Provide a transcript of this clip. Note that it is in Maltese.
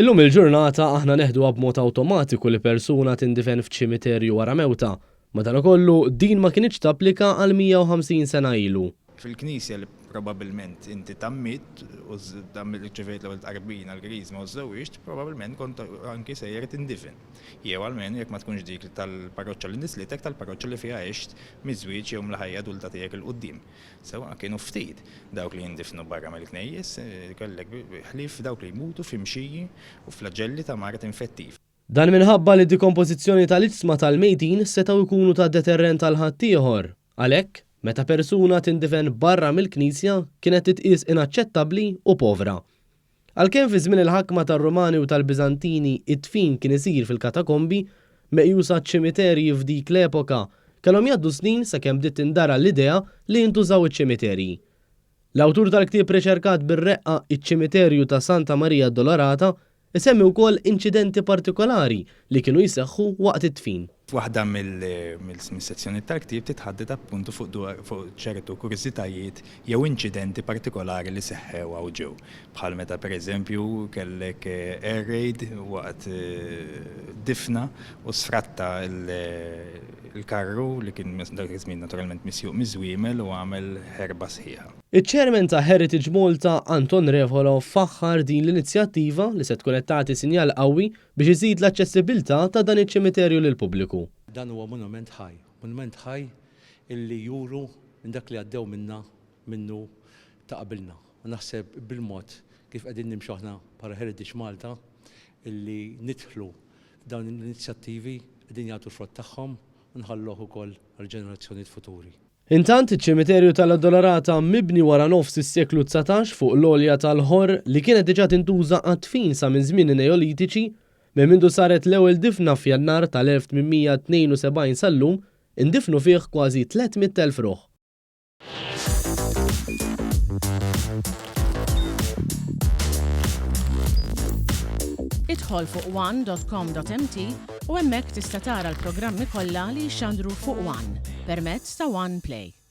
Illum il-ġurnata aħna neħduha b'mod awtomatiku li persuna tindifen f'ċimiterju wara mewtha. Madankollu, din ma kinitx tapplika għal 150 sena ilu. Fil-Knisja li probabbilment inti tgħammidt u rċevejt l-ewwel tqarbina, l-Griżma u żżewwiġt, probabbilment kont anki sejjer tindifen. Jew almenu jekk ma tkunx dik tal-parroċċa li nisslitek, tal-parroċċa li fiha għext miż-żwieġ jew mill-ħajja adulta tiegħek 'il quddiem. Sewwa kienu ftit dawk li jindifnu barra mill-knejjes, kellek ħlief dawk li jmutu f'imxiji u flaġelli ta' mard infettiv. Dan minħabba li d-dikompożizzjoni tal-iġsma tal-mejtin setgħu jkunu ta' deterrent għal ħaddieħor. Għalhekk, meta persuna tindifen barra mill-knisja kienet titqies inaċċettabbli u povra. Għalkemm fi żmien il-ħakma tar-Rumani u tal-Biżantini d-dfin kien isir fil-katakombi, meqjusa ċimiterji f'dik l-epoka, kellhom jgħaddu snin sakemm bdiet tindara l-idea li jintużaw iċ-ċimiterji. L-awtur tal-ktieb riċerkat bir-reqqa Iċ-Ċimiterju ta' Santa Maria Addolorata Isemmi wkoll inċidenti partikolari li kienu jseħħu waqt id-dfin. F'waħda mill-sezzjonijiet tal-ktieb titħaddet appuntu fuq ċertu kurżitajiet jew inċidenti partikolari li seħħew hawn ġew. Bħal meta pereżempju kellek air raid waqt difna u sfratta l-karru li kien dak iż-żmien naturalment misjuq miż-żwiemel u għamel ħerba sħiħa. Iċ-Chairman ta' Heritage Malta, Anton Refalo faħħar din l-inizjattiva li se tkun qed tagħti sinjal qawwi biex iżid l-aċċessibilità ta' dan iċ-ċimiterju lill-pubbliku. Dan huwa monument ħaj, monument ħaj illi juru minn dak li għaddew minna minnu ta' qabilna. U naħseb bil-mod kif qegħdin nimxu aħna bħala Heritage Malta illi nidħlu f'dawn l-inizjattivi qegħdin jagħtu l-frott tagħhom u nħalluh ukoll għall-ġenerazzjonijiet futuri. Intant, iċ-ċimiterju tal-Addolorata mibni wara nofs is-seklu 19 fuq l-għolja tal-Ħorr li kienet diġà tintuża għad-dfin sa minn żmien in-Neolitiċi, minn mindu saret l-ewwel difna f'Jannar tal-1872 sal-lum, indifnu fih kważi 300,000 ruħ. Idħol fuq one.com.mt u hemmhekk tista' tara l-programmi kollha li jixxandru fuq One permezz ta' One Play.